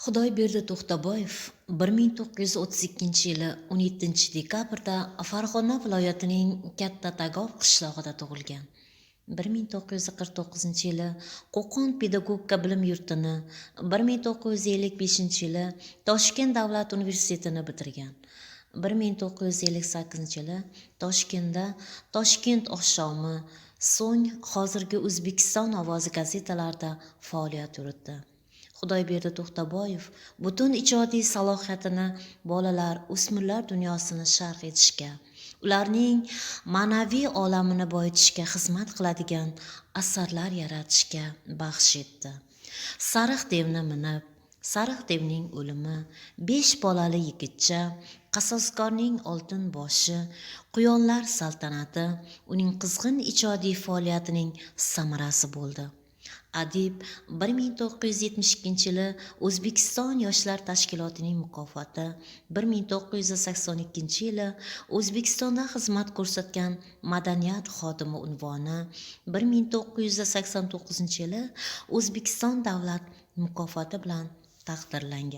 Xudoyberdi To'xtaboyev 1932-yili 17 dekabrda Farg'ona viloyatining Katta Tagov qishlog'ida tug'ilgan. 1949-yili Qo'qon pedagogika bilim yurtini, 1955-yili Toshkent davlat universitetini bitirgan. 1958-yili Toshkentda Toshkent oqshomi, so'ng hozirgi O'zbekiston ovozi gazetalarida faoliyat yuritdi. Xudoyberdi To'xtaboyev butun ijodiy salohiyatini bolalar, o'smirlar dunyosini sharh etishga, ularning ma'naviy olamini boyitishga xizmat qiladigan asarlar yaratishga baxsh etdi. Sariq devni minib, Sariq devning o'limi, Besh bolali yigitcha, Qasoskorning oltin boshi, Quyonlar saltanati uning qizg'in ijodiy faoliyatining samarasi bo'ldi. Adib 1972-yili O'zbekiston yoshlar tashkilotining mukofoti, 1982-yili O'zbekistonda xizmat ko'rsatgan madaniyat xodimi unvoni, 1989-yili O'zbekiston davlat mukofoti bilan taqdirlangan.